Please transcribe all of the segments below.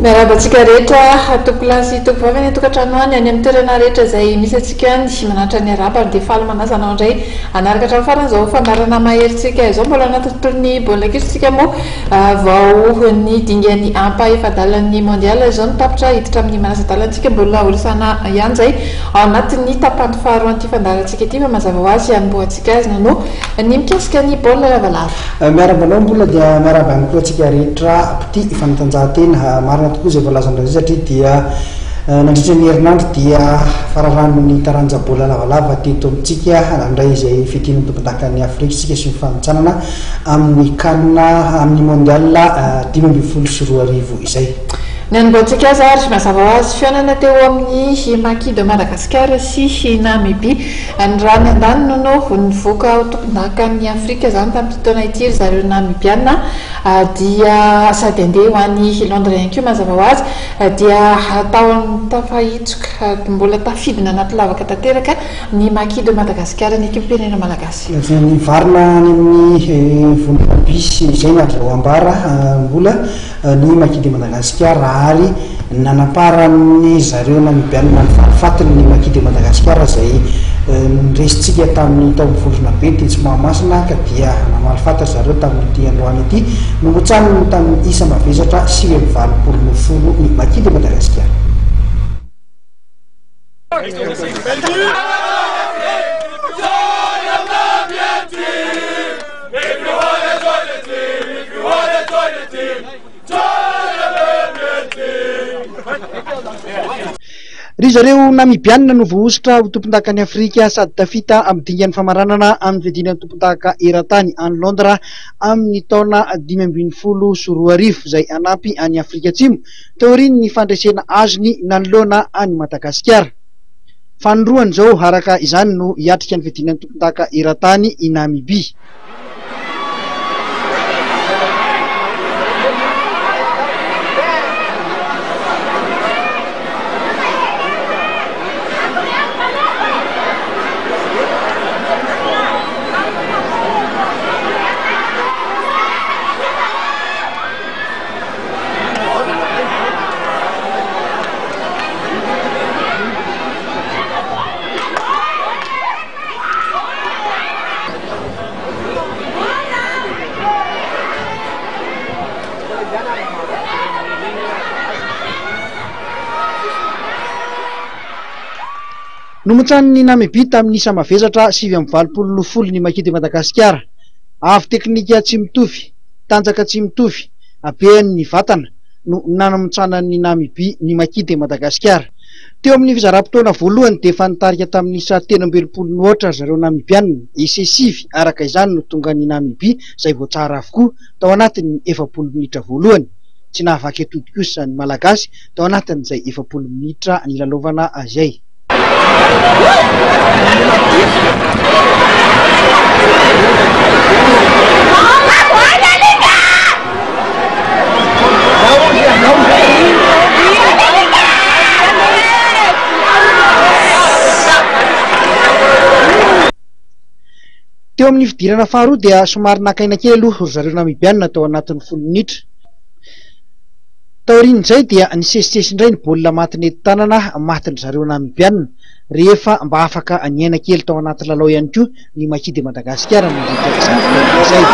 Miarahaba antsika rehetra tompolahy sy tompovavy any an-tokantrano any, any amin'ny toerana rehetra izay misy antsika any. Mananatra ny arahaba ary dia faly manasa anao indray hanaraka hatramin'ny farany izao fandaharana maherintsika izao. Mbola anaty tontolon'ny baolina kitra isika moa vao ny dingan'ny ampahefa-dalan'ny Mondial izao no tapitra hiditra amin'ny manasa-dalantsika. Mbola horesahana ihany izay ao anatin'ny tapany faharoan'ity fandaharantsika ity fa mazava ho azy hanombohantsika azy no ny mikasika ny baolina lavalava. Miarahaba anao Mbola dia miarahaba ihany koa antsika rehetra mpitia fanatanjahantena. Marina tokoa izay voalazanao izay satria dia nandritra ny herinandro dia fararanon'ny taranja baolina lavalava teto amintsika nandray izay fiadiana ny tompondakan'i Afrika isika sy ny fanintsanana amin'ny can amin'ny mondial 2015 izay. Ny hanombohantsika azy ary mazava ho azy fihaonana teo amin'ny Maki de Madagascar sy Namibie. Ny raha ny andaniny no nivoaka ho tompondakan'i Afrika izany tamin'ity taona ity ry zareo Namibiana dia sady handeha ho any Londres ihany koa mazava ho azy dia tao tafahitsoka mbola tafidina anaty lavaka tanteraka ny Maki de Madagascar ny ekipam-pirenena malagasy. Nivarina any amin'ny vondrona bis izay ny azo ambara mbola ny Maki de Madagascar ary nanamparan'ny zareo Namibiana ny valifatiny ny Maki de Madagascar izay noresintsika tamin'ny tao amin'ny vondrona be tetsy Mahamasina ka dia namaly faty ry zareo tamin'ity androany ity nohotsaniny tamin'ny isa mavesatra 89 no 10 ny Maki de Madagascar. Ry zareo Namibianina no voahosotra ho tompondakan'i Afrika sady tafita amin'ny dingan'ny famaranana amin'ny fiadiana ny tompondaka eran-tany any Londres amin'ny taona 2015 izay hanampy an'i Afrika Atsimo taorian'ny fandresena azony nanoloana an'i Madagasikara. Fanindroany izao araka izany no hiatrika ny fiadiana ny tompondaka eran-tany i Namibia. Nomontsanin'i Namibia tamin'ny isa mavesatra 89 no 10 ny Maki de Madagasikara. Avo teknika tsy mitovy, tanjaka tsy mitovy, habean'ny vatana no nanamontsanan'i Namibia ny Maki de Madagasikara. Teo amin'ny fizaram-potoana voalohany dia efa nitarika tamin'ny isa 63 no aotra ry zareo Namibiana. Essai sivy araka izany no tongan'i Namibia izay voatsara avokoa tao anatin'ny 40 minitra voalohany. Tsy nahavaky atody kosa ny Malagasy tao anatin'izay 40 minitra nilalaovana izay. Teo amin'ny fidirana faharoa dia somary naka aina kely aloha ry zareo Namibiana tao anatin'ny folo minitra. Taorian'izay dia nisesisesy indray ny baolina maty nentin-tanana matin-dry zareo Namibiana rehefa mba afaka niaina kely tao anaty lalao ihany koa ny Maki de Madagascar nandritra izany fotoana izay.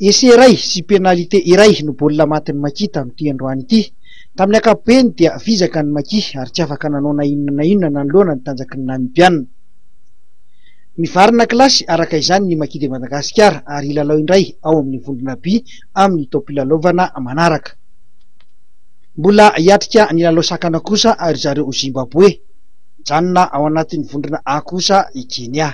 Essai iray sy pénalité iray no baolina matin'ny Maki tamin'ity androany ity. Tamin'ny ankapobeny dia vizaka ny Maki ary tsy afaka nanao na inona na inona nanoloana ny tanjaky ny Namibiana. Mivarina kilasy araka izany ny Maki de Madagasikara ary hilalao indray ao amin'ny vondrona B amin'ny taom-pilalaovana manaraka. Mbola hiatrika ny lalao sakana kosa ry zareo Zimbaboe. Mijanona ao anatin'ny vondrona A kosa i Kenya.